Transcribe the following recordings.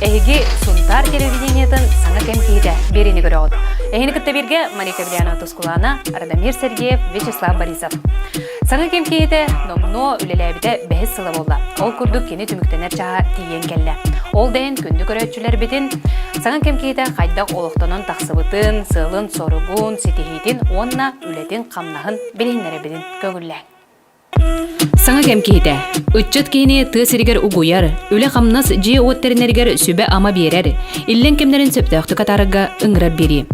Эһиги Сунтаар телевидениетын саҥа кэм киһитэ биэриини көрөҕүт. Эһини кытта бииргэ Мария Кавряна Тускулана, Радомир Сергеев, Вячеслав Борисов. Саҥа кэм киһитэ номнуо үлэлээбитэ бэһис сыла буолла. Ол курдук кини түмүктэнэр чааһа тиийэн кэллэ. Ол да иһин күндү көрөөччүлэрбитин саҥа кэм киһитэ хайдах олохтонон тахсыбытын, сыалын-соругун, ситиһиитин уонна үлэтин-хамнаһын билиһиннэрэбитин көҥүллээҥ. Саҥа кэм киһитэ. Ыччат киһини тыа сиригэр угуйар, үлэ-хамнас дьиэ-уот тэринэригэр сүбэ-ама биэрэр, иллэҥ кэмнэрин сөптөөхтүк атаарарга ыҥырар биэрии.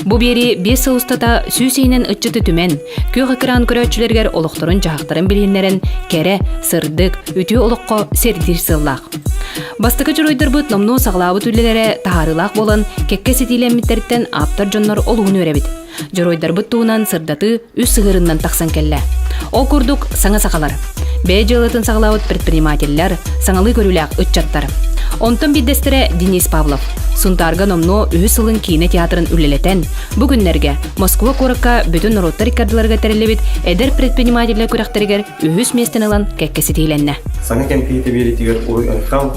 Бу биэрии 5 сыл устата сүүс иһинэн ыччаты түмэн, күөх экран көрөөччүлэригэр олохторун-дьаһахтарын билиһиннэрэн, кэрэ, сырдык, үтүө олоххо сирдиир сыаллаах. Бастакы дьоруойдарбыт номнуо саҕалаабыт үлэлэрэ таһаарыылаах буолан, кэккэ ситиилэммиттэриттэн ааптар дьоннор олуһун үөрэбит. Дьоруойдарбыт туһунан сырдатыы үс сыһыарыннан тахсан кэллэ. Ол курдук, саҥа сахалар. Бэйэ дьыалатын саҕалаабыт предпринимателлэр, саҥалыы көрүүлээх ыччаттар. Онтон биирдэстэрэ Денис Павлов. Сунтаарга номнуо үһүс сылын киинэ театрын үлэлэтэн, бу күннэргэ Москва куоракка бүтүн норуоттар иккардыларыгар тэриллибит эдэр предпринимателлэр күрэхтэригэр үһүс миэстэни ылан кэккэ ситиһилэннэ. Саҥа кэм киһитэ биэриитигэр уруй айхал.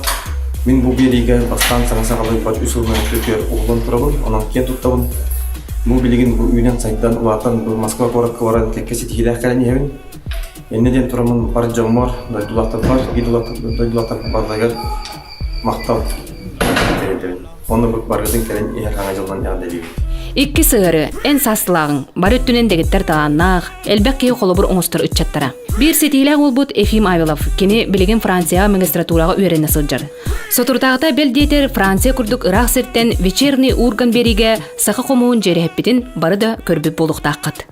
Мин бу биэриигэ бастаан саҥа саҕалыырбар үс сылынан үтүөр уһулан турабын, онон киэн туттабын. Бу билигин бу үүнэн-сайдан, улаатан бу Москва куоракка баран кэккэ ситиһиилээх кэлэн иһэбин. Иннэ диэн тураммын бар дьоммор, дойдулаахтарбар, биир дойдулаахтарбар барыларыгар махтал тириэрдэбин. Онно барыгытын кэлэн иһэр хаҥа дьылынан эҕэрдэлиибин. Икки сыһыары эн саастылааҕыҥ, бары өттүнэн дэгиттэр талааннаах, элбэх киһи холобур оҥостор ыччаттара. Биир ситиилээх уолбут Ефим Авилов, кини билигин Францияҕа магистратураҕа үөрэнэ сылдьар. Соторутааҕыта бэл диэтэр Франция курдук ыраах сиртэн вечерний Урган биэриигэ саха хомуһун дьиэрэһиппитин бары да көрбүт буолуохтааххыт.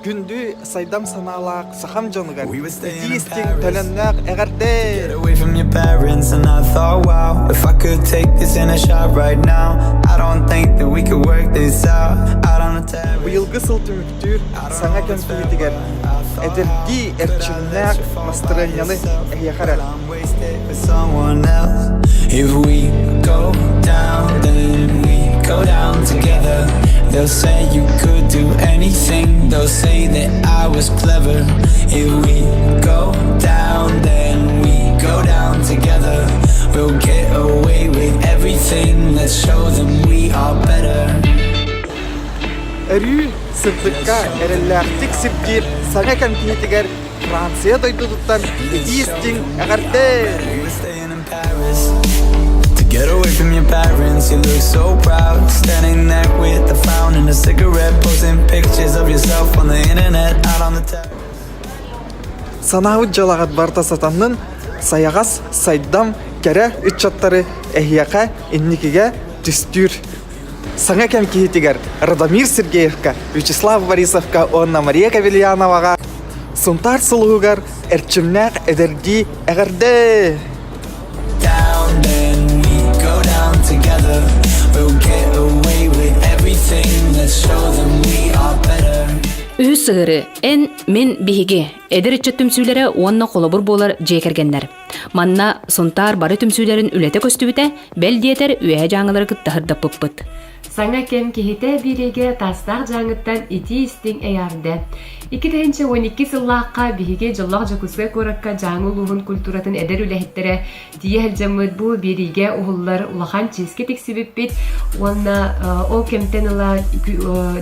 Күндү сайдам санаалаах сахам дьонугар итии-истиҥ төлөннөөх эҕэрдэ! Быйылгы сыл түмүктүүр саҥа кэм киһитигэр эдэрдии эрчимнээх настырыанньаны эһиэхэ эрэ. If we go down, then we go down together. They'll say you could do anything. They'll say that I was clever. If we go down, then we go down together. We'll get away with everything. Let's show them we are better. Өрүү сырдыкка эрэллээхтик сирдиир саҥа кэм киһитигэр Франция дойдутуттан итии-истиҥ эҕэрдэ! To get away from your parents, you look so proud. Standing there with a frown and a cigarette, posting pictures of yourself on the internet, out on the terrace. Санаабыт дьалаҕыт барыта сатаннын, сайаҕас, сайдам, кэрэ ыччаттары эһиэхэ инникигэ түстүүр Саҥа кэм киһитигэр Радомир Сергеевка, Вячеслав Борисовка уонна Мария Кавельяноваҕа Сунтаар сулуһугар эрчимнээх эдэрдии эҕэрдэ! Down, then we go down together. We'll get away with everything. Let's show them we are better. Үһүс сыһыары эн, мин, биһиги эдэр ыччат түмсүүлэрэ уонна холобур буолар дьиэ кэргэннэр. Манна Сунтаар бары түмсүүлэрин үлэтэ көстүбүтэ, бэл диэтэр үөһэ дьааҥылары кытта сырдаппыппыт. Саҥа кэм киһитэ биэриигэ Таастаах Дьааҥыттан итии-истиҥ эйээрдэ. 2012 сыллаахха биһиги дьоллоох Дьокуускай куоракка Дьааҥы улууһун культуратын эдэр үлэһиттэрэ тиийэ сылдьаммыт бу биэриигэ уһуллар улахан чиэскэ тиксибиппит уонна ол кэмтэн ыла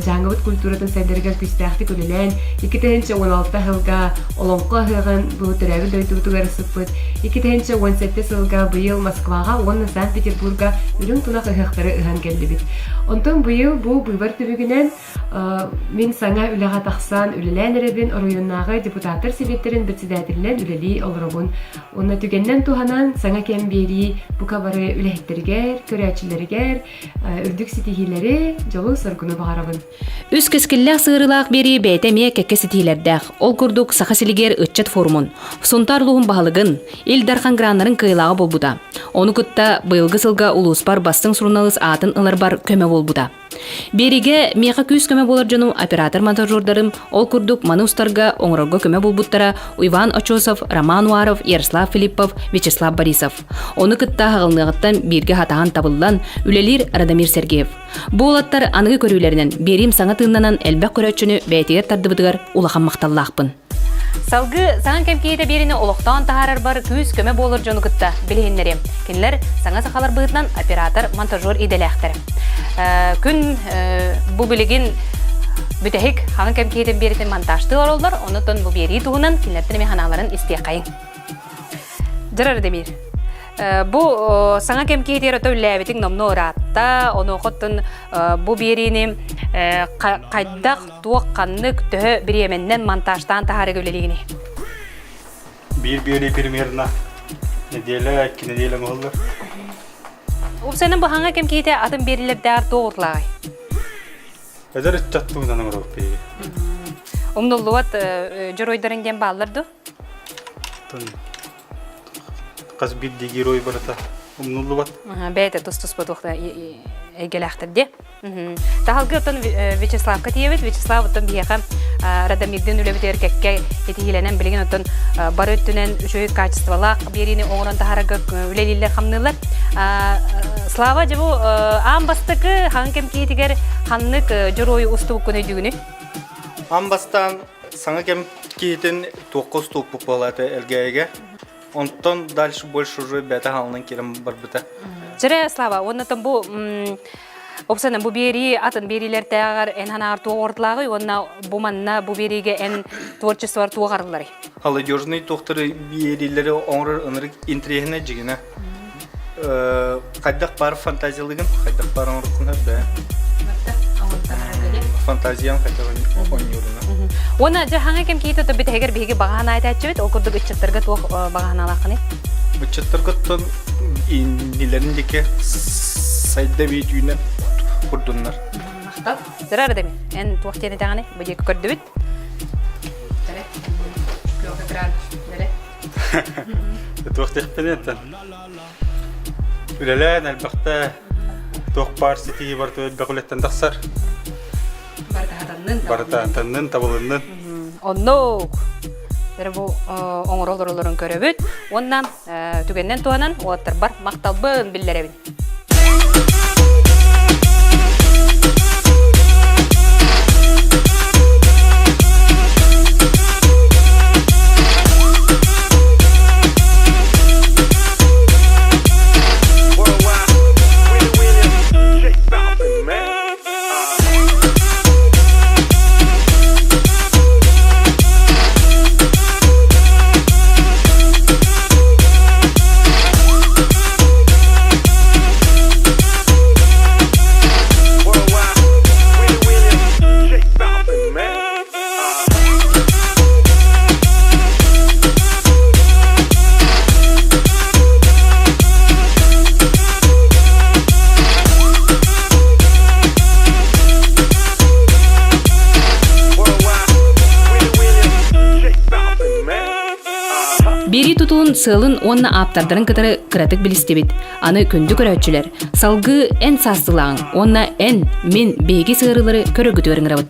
Дьааҥыбыт культуратын сайдарыгар күүстээхтик үлэлээн 2016 сылга Олоҥхо ыһыаҕын бу төрөөбүт дойдубутугар сыппыт 2017 сылга быйыл Москваҕа уонна Санкт-Петербурга үрүҥ тунах ыһыахтары ыһан кэллибит. Онтон быйыл бу быыбар түмүгүнэн Мин саҥа үлэҕэ тахсан үлэлээн эрэбин, оройуоннааҕы депутаттар сэбиэттэрин председателинэн үлэлии олоробун. Уонна түгэнинэн туһанан саҥа кэм биэрии бука бары үлэһиттэригэр, көрөөччүлэригэр үрдүк ситиһиилэри, дьолу-соргуну баҕарабын. Үс кэскиллээх сыырылаах биэрии бэйэтэ эмиэ кэккэ ситиһиилэрдээх. Ол курдук Саха силигэр ыччат форумун, Сунтаар улууһун баһылыгын, Ил Дархан граннарын кыайыылааҕа буолбута. Ону кытта быйылгы сылга улууспар бастыҥ суруналыыс аатын ыларбар көмө буолбута. Биэриигэ миэхэ күүс-көмө буолар дьонум оператор-монтажердарым ол курдук маны устарга, оҥорорго көмө буолбуттара Иван Очосов, Роман Уаров, Ярослав Филиппов, Вячеслав Борисов. Ону кытта аһаҕылныаҕыттан бииргэ хатаһан табыллан үлэлиир Радомир Сергеев. Бу уолаттар аныгы көрүүлэринэн биэриим саҥа тыыннанан элбэх көрөөччүнү бэйэтигэр тардыбытыгар улахан махталлаахпын. Салгыы саҥа кэм киһитэ биэриини олохтоон таһаарарбар күүс-көмө буолар дьону кытта билиһиннэриэм. Кинилэр саҥа сахалар быһыытынан оператор, монтажер идэлээхтэр. Күн бу билигин бүтэһик хаҥа кэм киһитин биэритин монтажтыы олороллор, онон бу биэрии туһунан кинилэртэн эмиэ санааларын истиэххэйиҥ. Дьарар Демир. Бу саҥа кэм киһитигэр ото үллээбитиҥ номнуо ыраатта, онуохоттон бу биэриини хайдах, туох, ханнык, төһө бириэмэннэн монтажтаан таһаарыга үлэлиигиний? Биир биэрии примерно неделя, икки неделя оҥоһуллар. Уопсайынан бу хаҥа кэм киһитэ атын биэриилэрдээҕэр туох уратылааҕый? Эдэр ыччат туһунан оҥоробут биһиги. Умнуллубат дьоруойдарын диэн бааллар дуо? Хас биирдии герой барыта умнуллубат. Бэйэтэ тус-туспа туох да эйгэлээхтэр дии. Таһалгы оттон Вячеславка тиийэбит. Вячеслав оттон биһиэхэ Радомирдин үлэбитигэр кэккэ итиһиилэнэн билигин оттон бары өттүнэн үчүгэй качестволаах биэриини оҥорон таһаарарга үлэлииллэр-хамныыллар. Слава, дьэ бу аан бастакы хаҥ кэм киһитигэр ханнык дьоруойу устубуккун өйдүүгүнүй? Аан бастаан саҥа кэм киһитин туохха устубуппут буолаата Элгээйигэ. Онтон дальше больше уже бэйэтэ хаалынан киирэн барбыта. Чэрэ, Слава, уонна бу Оксана, бу биэрии атын биэриилэрдээҕэр эн санааҕар туох оҕортулааҕый уонна бу манна бу биэриигэ эн творчествор туох арылларый? Молодежный туохтары биэриилэри оҥорор ынырык интэриэһинэй дьигинэ. Хайдах баар фантазиялыгын, хайдах баар оҥоруккун да. Фантазиян хайдах оонньууруна. Уонна дьэ хаҥа кэм киһитэ то бүтэһигэр биһиги баҕа санаа этээччибит, ол курдук ыччаттарга туох баҕа санаалааххыный? Ыччаттарга оттон иннилэрин диэки сайда биитүүнэ курдуннар. Махтал. Зырар деми. Эн туох диэн этэҕиний? Бу диэки көрдүбүт. Күөх экран. Туох диэхпиний оттон? Үлэлээн элбэхтэ туох баар ситиһии барыта элбэх үлэттэн тахсар. Барыта Барыта хатаннын, табылыннын. Оннук. Эрэ бу оҥоро олоролорун көрөбүт. Уонна түгэннэн туһанан уолаттарбар махталбын биллэрэбин. Биэрии тутулун сыалын уонна ааптардарын кытары кыратык билистибит. Аны күндү көрөөччүлэр, салгыы эн саастылааҥ уонна эн, мин, биһиги сыарыылары көрөргүтүгэр ыҥырабыт.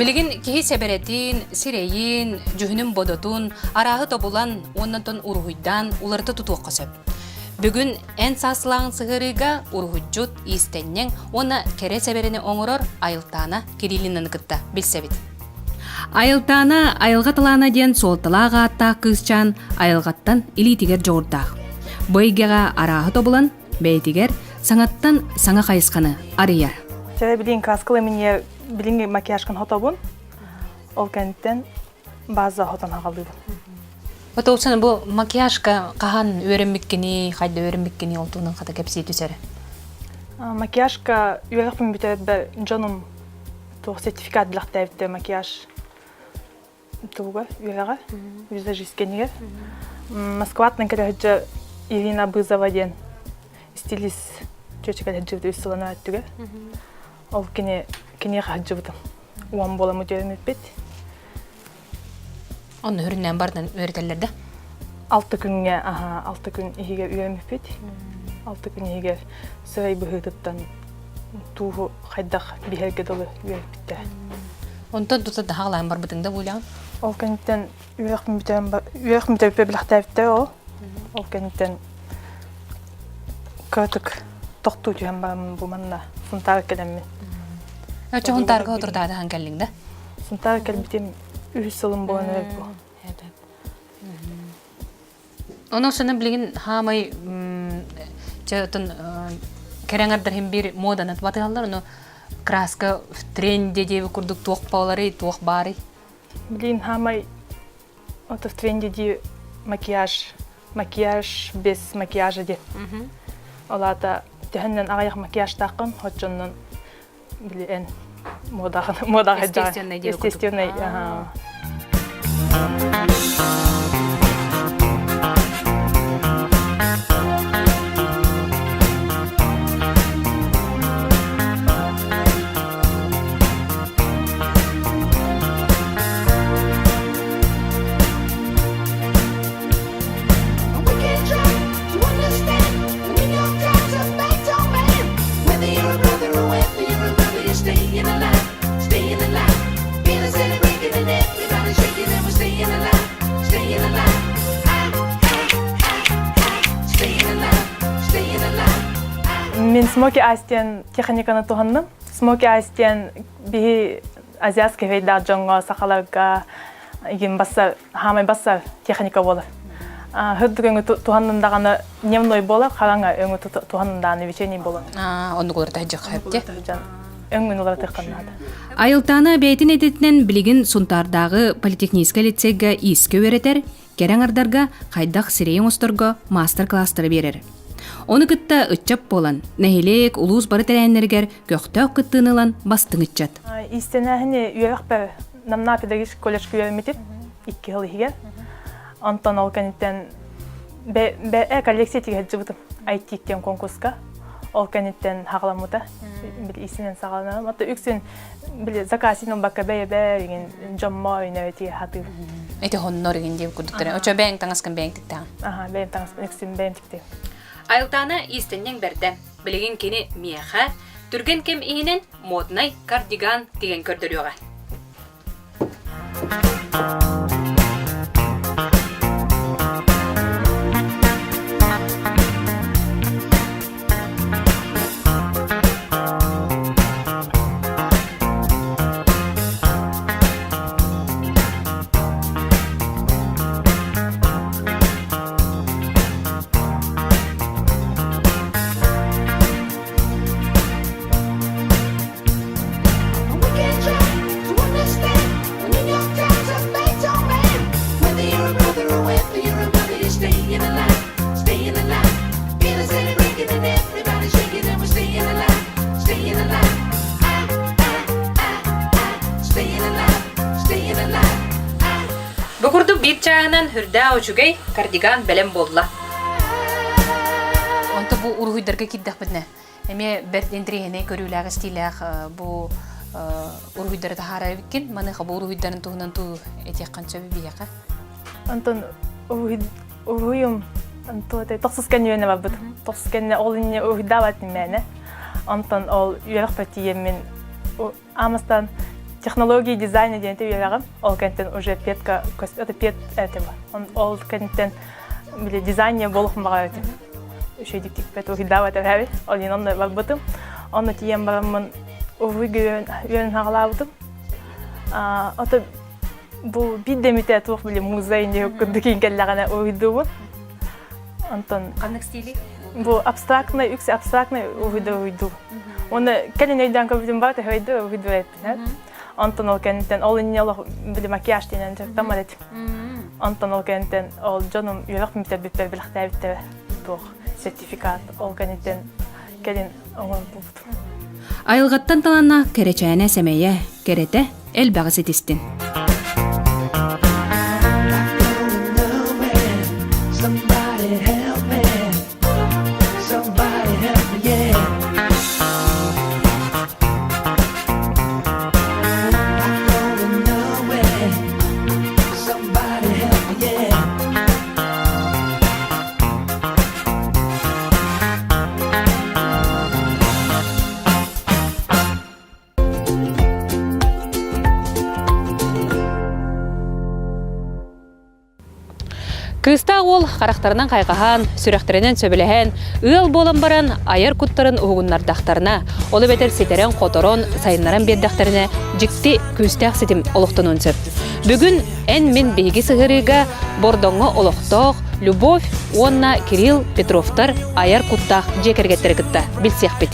Билигин киһи сэбэрэтин, сирэйин, дьүһүнүн-бодотун арааһы тобулан уоннатан уруһуйдаан уларыта тутуохха сөп. Бүгүн эн сааслааҕын сыһыарыыга уруһуйдьут, иистэнньэҥ уонна кэрэ сэбэрэни оҥорор Айылтаана Кириллинаны кытта билсэбит. Айылтаана айылҕа талаана диэн суолталаах ааттаах кыысчаан айылҕаттан илиитигэр дьоҕурдаах. Бу эйгэҕэ арааһы тобулан, бэйэтигэр саҥаттан саҥа хайысханы арыйар. Чэ, билигин краскалы мине билиҥҥи макияжкын хотобун. Ол кэнниттэн база хотон хаҕалыыбын. Отоусана бу макияжка хаһан үөрэммиккиний, хайда үөрэммиккиний ол туһунан хата кэпсии түсэрэ. Макияжка үөрэхпин бүтэрбэр дьонум туох сертификат билэхтээбиттэр макияж тугугар үөрэҕэр визажист кэннигэр Москваттан кэлэ сылдьар Ирина Бызова диэн стилист чүөчэ кэлэ сылдьыбыта үс сылынан өттүгэр ол кини киниэхэ сылдьыбытым уон буоламмыт үөрэммиппит Онно үрүннээн барытын үөрэтэллэр да? Алта күҥҥэ аха алта күн иһигэр үөрэммиппит алта күн иһигэр сырай быһыытыттан тууһу хайдах биһэргэ дылы үөрэппиттэрэ. Онтон тута таһаҕалаан барбытыҥ да буолаҕын? Ол кэнниттэн үөрэх бүтэрэн үөрэх бүтэрбиппэр билэхтээбиттэр ол. Ол кэнниттэн кыратык тохтуу түһэн бараммын бу манна Сунтаар кэлэммин. Оччо Сунтаарга отурдаатахан кэллиҥ да? Сунтаар кэлбитим үһүс сылым буолан эрэр бу. Онон сана билигин хаамай чэ отон кэрэҥэрдэр иһин биир муоданы батыһаллар, ону краска в тренде диэби курдук туох буоларый, туох баарый? Билигин хаамай ото в тренде дии макияж, макияж без макияжа диэн. Ол аата төһөннөн аҕыйах макияжтааххын, оччоннон били эн муодаҕын муодаҕа Естественный диэби курдук. Естественный, аха. Мин Smoky Ice диэн техниканы туһанным. Smoky Ice диэн биһи азиатский фейдаах дьоҥҥо, сахаларга игин бассар хаамай бассар техника буолар. Хырдык өҥү туһаннын даҕаны дневной буолар, хараҥа өҥү туһаннын даҕаны вечерний буолар. Оннук уларыта сылдьыахха сөп Өҥүн уларытыахха наада. Айылтаана бэйэтин идэтинэн билигин Сунтаардааҕы политехническай лицейгэ иискэ үөрэтэр, кэрэ аҥардарга хайдах сирэйи оҥосторго маастар-кылаастары биэрэр. Ону кытта ыччат буолан, нэһилиэк, улуус бары тэрээһиннэригэр көхтөөх кыттыыны ылан бастыҥ ыччат. Иистэнээһини үөрэхпэр Намнаа педагогическай колледжка үөрэммитим икки сыл иһигэр. Онтон ол кэнниттэн бэ коллекция тигэ сылдьыбытым IT диэн конкурска. Ол кэнниттэн хаҕаламмыта. Били иисинэн саҕаланарым. Ото үксүн били заказ ылбакка бэйэбэр игин дьоммо өйнөбө тиэ хатыым. Эти хоннор игин диэн курдуктар. Очо бэйэҥ таҥаскын бэйэҥ тиктаҕын. Аха, бэйэм таҥаспын үксүн бэйэм тиктим. Айылтаана иистэнньэҥ бэрдэ. Билигин кини миэхэ түргэн кэм иһинэн моднай кардиган тигэн көрдөрүөҕэ. Бу курдук биир чааһынан үрдээх үчүгэй кардиган бэлэм буолла. Онто бу уруһуйдарга киирдэхпитинэ Эмиэ бэрт интэриэһинэй көрүүлээх истиилээх бу уруһуйдары таһаарар эбиккин. Маныаха бу уруһуйдарын туһунан туу этиэххин сөбү биһиэхэ. Онтон уруһуйум тохсус кэннэ үөнэ барбыт. Тохсус кэннэ ол инньэ уруһуйдаабат мээнэ. Онтон ол үөрэх тиийэммин Амастан технологии дизайна диэн үөрэҕим. Ол кэнниттэн уже петка это пет этим. Ол кэнниттэн били дизайнер буолуохум баҕар этим. Үчүгэйдик тикпэт уруһуйдаабат эбээбит. Ол иһин онно барбытым. Онно тиийэн бараммын уруһуйга үөрэн хаҕалаабытым. Ото бу биир да эмитэ туох били музей не курдук кэллэҕинэ уруһуйдуубун. Онтон Ханнык стили? Бу абстрактный, үксэ абстрактный уруһуйда уруһуйдуу. Уонна кэлин өйдөөн көрбүтүм бар, төһө өйдө уруһуйдуу эппинэ. Онтон ол кэнниттэн ол инньэ олох били макияж диэнэн дьарыктаммат этим. Онтон ол кэнниттэн ол дьонум үөрэх бүтэрбиппэр билэхтээбиттэрэ туох сертификат ол кэнниттэн кэлин оҥорбуппут. Айылҕаттан таланнаах кэрэчээнэ сэмэйэ, кэрэтэ элбэҕи ситистин. Кыыстаах уол харахтарынан хайҕаһан, сүрэхтэринэн сөбүлэһэн, ыал буолан баран айар куттарын уһугуннардахтарына, ол эбэтэр ситэрэн-хоторон, сайыннаран биэрдэхтэринэ дьикти күүстээх ситим олохтонуон сөп. Бүгүн эн-мин биһиги сыһыарыыга Бордоҥҥо олохтоох Любовь уонна Кирилл Петровтар айар куттаах дьиэ кэргэттэри кытта билсиэхпит.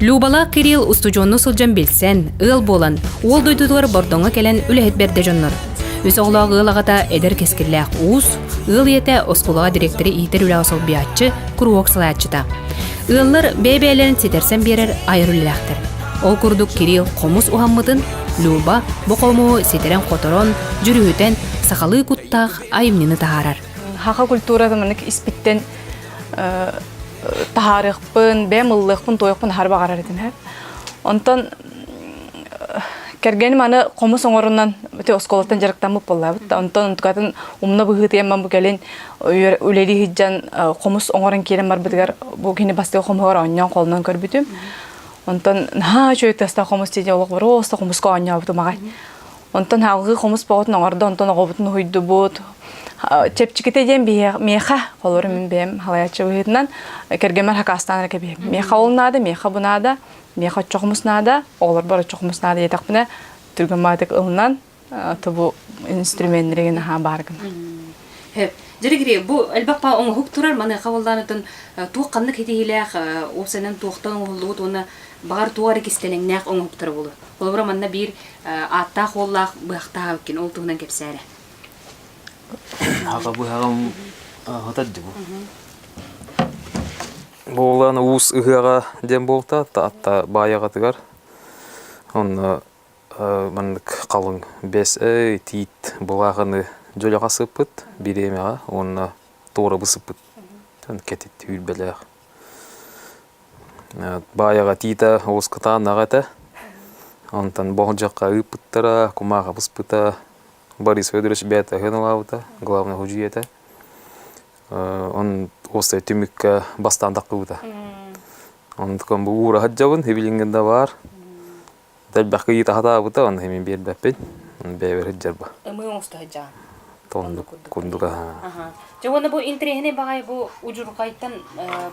Любалаах Кирилл устудьуонну сылдьан билсэн, ыал буолан, уол дойдутугар Бордоҥҥо кэлэн үлэһит бэрдэ дьоннор. Үс оҕолоох ыал аҕата эдэр кэскиллээх уус, ыал ийэтэ оскуолаҕа дириэктэри иитэр үлэҕэ солбуйааччы, куруһуок салайааччыта. Ыаллар бэйэ-бэйэлэрин ситэрсэн биэрэр айар үлэлээхтэр. Ол курдук Кирилл хомус уһаммытын, Люба бу хомуһу ситэрэн-хоторон, дьүрүһүтэн, сахалыы куттаах айымньыны таһаарар. Саха культурата маннык испиттэн таһаарыахпын, бэйэм ыллыахпын, туойуохпун аһары баҕарар этим. Онтон кэргэним аны хомус оҥорунан ити оскуолаттан дьарыктаммыт буоллаабыт. Онтон онтукатын умна быһыытыйан бу кэлин үлэлии сылдьан хомус оҥорон киирэн барбытыгар бу кини бастакы хомуһугар оонньоон холонон көрбүтүм. Онтон наһаа үчүгэй тыастаах хомус дии олох боруоста хомуска оонньообутум аҕай. Онтон салгыы хомус боҕотун оҥордо, онтон оҕобутун уһуйдубут. Чэпчикитэ диэн миэхэ, холобур мин бэйэм халайааччы быһыытынан кэргэммэр хакаастаан эрэ кэбиһэбин. Миэхэ ол наада, миэхэ бу наада, миэхэ оччо хомус наада, оҕолорбор оччо хомус наада диэтэхпинэ, түргэн баҕайытык ылынан, тобу инструменнэригин наһаа баар гына. Дьэригири, бу элбэх па оҥоһук турар, маныаха буоллаанытын туох ханнык ситиһиилээх уопсайынан туохтан оҥоһуллубут уонна баҕар туох эрэ кистэлэҥнээх оҥоһуктара буолуо. Холобура, манна биир ааттаах уоллаах быһахтаах эбиккин, ол туһунан кэпсээрэ. Аҕа быһаҕым хатар дии бу. Буолан уус ыһыаҕа диэн буолта, атта баайаҕатыгар. Онно маннык халыҥ бэс тиит былааҕыны дьөлөҕө сыппыт бириэмэҕэ уонна туора бысыппыт кэтит үүрбэлээх. Баайаҕа тиитэ олус кытаанах этэ. Онтон боһулдьахха ыыппыттара, кумааҕы быспыта. Борис Федорович бэйэтэ ыһыаналаабыта, главный худьуй этэ. Он уоссай түмүккэ бастаан таххыбыта. Онтукан бу уура сылдьабын, һибилиҥҥэ да баар. Элбэххэ ыйыта сатаабыта, онно мин биэрбэппин. Бэйэбэр сылдьарба. Ымыы оҥосто сылдьаҕын. Оннук курдук аһаа. Дьэ уонна бу интэриэһинэй баҕайы бу удьурҕайтан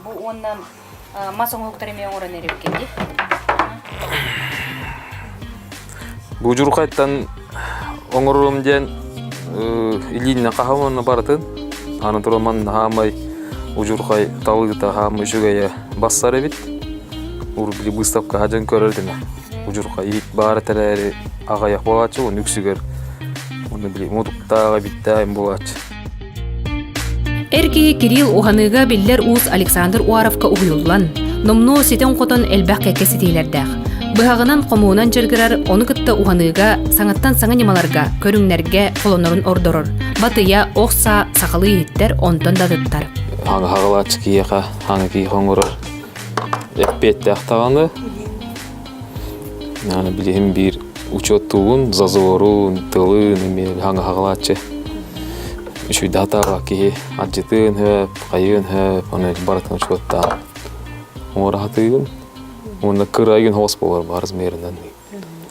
бу уонна мас оҥоһуктары эмиэ оҥорон эрэбиккин дии. Бу удьурҕайтан оҥорорум диэн илииннэн хаһам уонна барытын. Аны туран манна хаамай удьурҕай талыыта хаамай үчүгэйэ бассар эбит. Урут быыстапкаҕа дьон көрөр этим. Удьурҕай иһит баара тэрээри аҕыйах буолааччы, уонна үксүгэр уонна били мутуктаах эбиттээх буолааччы. Эр киһи Кирилл уһаныыга биллэр уус Александр Уаровка уһуйуллан, номнуо ситэн-хотон элбэх кэккэ ситиилэрдээх. Быһаҕынан хомуунан дьарыгырар, ону кытта уһаныыга саҥаттан саҥа ньымаларга, көрүҥнэргэ холонорун ордорор. Батыйа, ох саа, сахалыы иһиттэр, онтон да атыттар. Хаҥа хаҕылааччы киһиэхэ хаҥа киһи оҥорор эппиэттээх даҕаны. Аны билигин биир учуоттуубун, зазорун, тылын эмиэ хаҥа хаҕылааччы. Үчүйдаатаҕа киһи ардьытыан сөп, хайыан сөп, ону барытын учуоттаан оҥоро сатыыбын. Уонна кыра игин хоос буолар баар размерынан.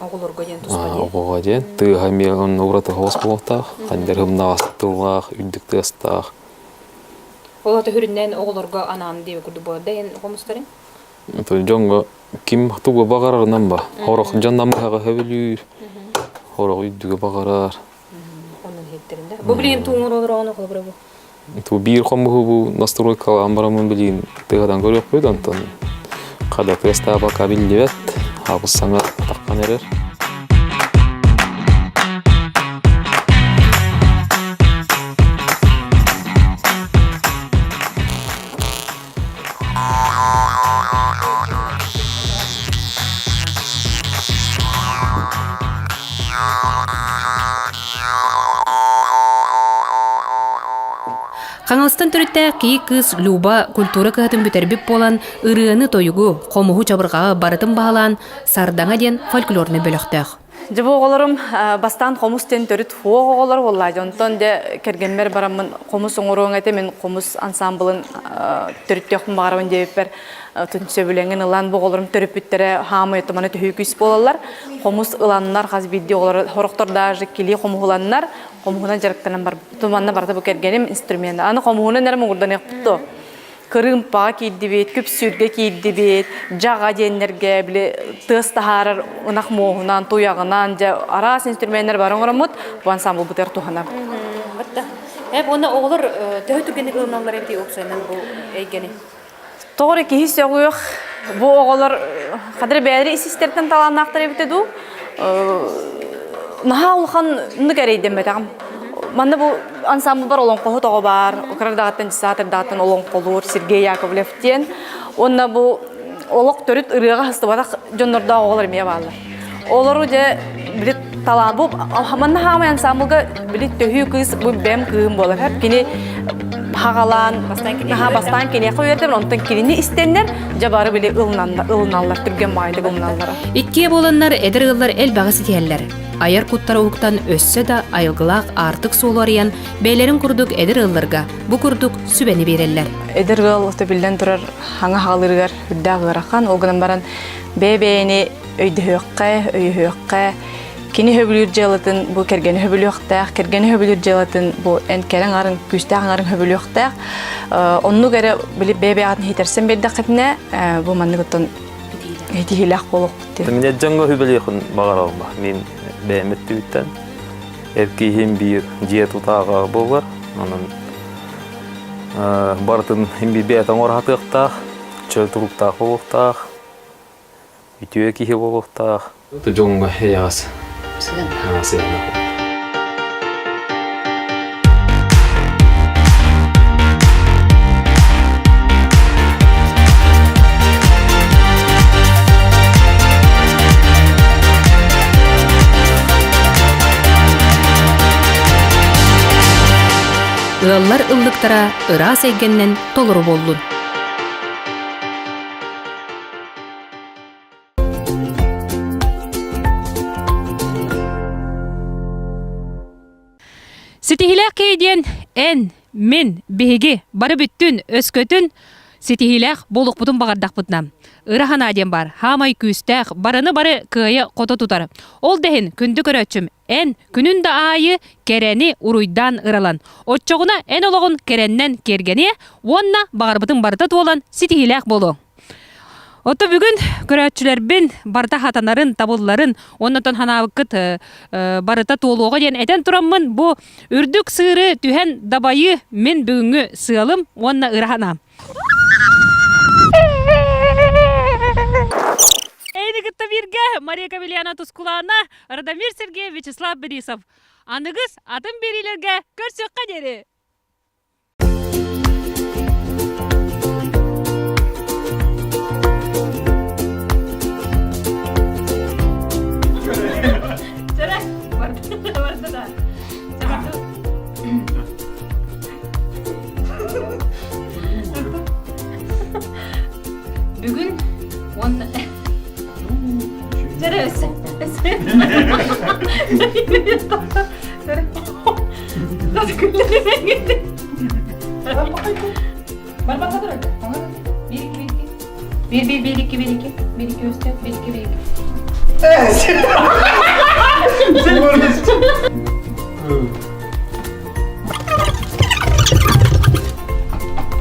Оҕолорго диэн туспа диэн. Оҕоҕо диэн. Тыаһа эмиэ онно ураты хоос буолуохтаах. Ханньар ымнаҕас тыллаах, үрдүк тыастаах. Ол аты хүрүннээн оҕолорго анаан диэби курдук буолар да эн хомустарын? Дьоҥҥо ким тугу баҕарарынан ба. Хорох дьон намыһаҕа сөбүлүүр, хорох үрдүгү баҕарар. Онон иһиттэрин да. Бу билигин тугу оҥоролор оҕону холобура бу? Ту биир хомуһу бу настройкалаан бараммын билигин тыаһатан көрүөхпүт, онтон хада тыастаабакка биллибэт, аабыс саҥа таххан эрэр. Хаҥаластан төрүттээх кии кыыс Люба культура кыһатын бүтэрбит буолан, ырыаны-тойугу, хомуһу-чабырҕаҕы барытын баһылаан Сардаҥа диэн фольклорнай бөлөхтөөх. Дьэ бу оҕолорум бастаан хомус диэн төрүт суох оҕолор буоллаа. Онтон дьэ кэргэммэр бараммын хомус оҥоруоҥ этэ, мин хомус ансаамбылын төрүттүөхпүн баҕарабын диэбиппэр сөбүлэҥин ылан бу оҕолорум төрөппүттэрэ хаамай тумана төһүү күүс буолаллар. Хомус ыланнар хас биирдии оҕолор сорохтор даже килии хомуһуланнар хомуһунан дьарыктанан барбыт. Манна барыта бу кэргэним инструмена. Аны хомуһунан эрэ муҥурданыахпыт дуо? Кырыымпаҕа киирдибит, күпсүүргэ киирдибит, дьаҕа диэннэргэ били тыас таһаарар ынах муоһунан, туйаҕынан, дьэ араас инструменнэр бары оҥороммут бу ансамблбытыгар туһанабыт. Батта. Эп уонна оҕолор төһө түргэнник ылыналлар эбитий уопсайынан бу эйгэни? Тоҕо эрэ киһи сөҕүөх бу оҕолор хадыр бэйэлэри ис-истэриттэн талааннаахтар эбитэ дуу наһаа улаханнык эрэйдэммэтэҕим. Манна бу ансамблбар олоҥхоһут оҕо баар, кыра эрдэҕиттэн олоҥхолуур Сергей Яковлев диэн. Уонна бу олох төрүт ырыаҕа сыстыбатах дьоннордоох оҕолор эмиэ бааллар. Олору дьэ били талаан бу манна хаамай ансамблга били төһүү кыыс бу бэм кыыһым буолар. Кини хагалаан бастаан киниэхэ үөрдэбин онтон кинини истэннэр дьэ бары били ылыналлар түргэн баайдык ылыналлара. Иккиэ буоланнар эдэр ыаллар элбэҕи ситиһэллэр. Айар куттара уһуктан өссө да айылгылаах аартык суолу арыйан бэйэлэрин курдук эдэр ыалларга бу курдук сүбэни биэрэллэр. Эдэр ыал биллэн турар хаҥа хаалырыгар үрдээх ыарахан ол гынан баран бэйэ-бэйэни өйдөһүөххэ, өйөһүөххэ, кини сөбүлүүр дьыалатын бу кэргэни сөбүлүөхтээх, кэргэни сөбүлүүр дьыалатын бу эн кэрэ аҥарын, күүстээх аҥарын сөбүлүөхтээх. Оннук эрэ били бэйэ-бэйэҕитин иһитэрсэн биэрдэххитинэ бу маннык оттон итиһиилээх буолуохпут диэн. Мин дьоҥҥо хүбэлиэхин баҕарабын. Мин бэйэм өттүбүттэн эр киһим биир дьиэ тутааҕа буолар. Онон барытын бэйэтэ оҥоро сатыахтаах, чөл туруктаах буолуохтаах. Үтүө киһи буолуохтаах. Дьоҥҥо эйэҕэс сыһыаннаах. Ыаллар ыллыктара ыраас эйгэннэн толору буоллун. Ситиһиилээх киһи диэн эн, мин, биһиги бары бүттүн, өскөтүн ситиһиилээх буолуохпутун баҕардахпытына. Ыра санаа диэн баар, хаамай күүстээх, барыны бары кыайа хото тутар. Ол да иһин, күндү көрөөччүм, эн күнүн да аайы кэрэни уруйдаан ыралан. Оччоҕуна эн олоҕун кэрэннэн киэргэниэ уонна баҕарбытын барыта туолан ситиһиилээх буолуоҥ. Ото бүгүн көрөөччүлэрбин барыта хатанарын, табылларын уонна оттон ханаабыккыт барыта туолуоҕа диэн этэн тураммын бу үрдүк сыыры түһэн дабайыы мин бүгүҥҥү сыалым уонна ыра санаам. Эйини кытта бииргэ Мария Кавельяна Тускулаана, Радомир Сергеев, Вячеслав Борисов. Аныгыс атын биэриилэргэ көрсүөххэ диэри! Бүгүн уонна Bir bir bir iki bir iki bir iki üç dört bir iki bir iki.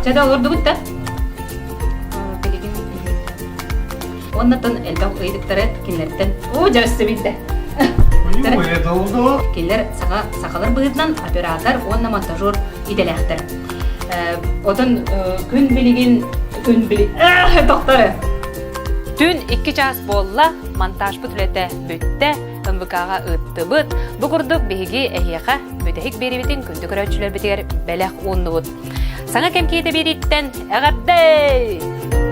Чэ да олордубут да. Оннотон элбэх ыйытыктары кинилэртэн оо дьэ өссө билдэ. Кинилэр саха сахалар быһыытынан оператор уонна монтажер идэлээхтэр. Отон күн билигин күн били тохтор. Түн икки чаас буолла, монтажпыт үлэтэ бүттэ, МВК-ҕа ыыттыбыт. Бу курдук биһиги эһиэхэ бүтэһик биэриибитин күндү көрөөччүлэрбитигэр бэлэх ууннубут. Саҥа кэм киһитэ биэрииттэн эҕэрдэ!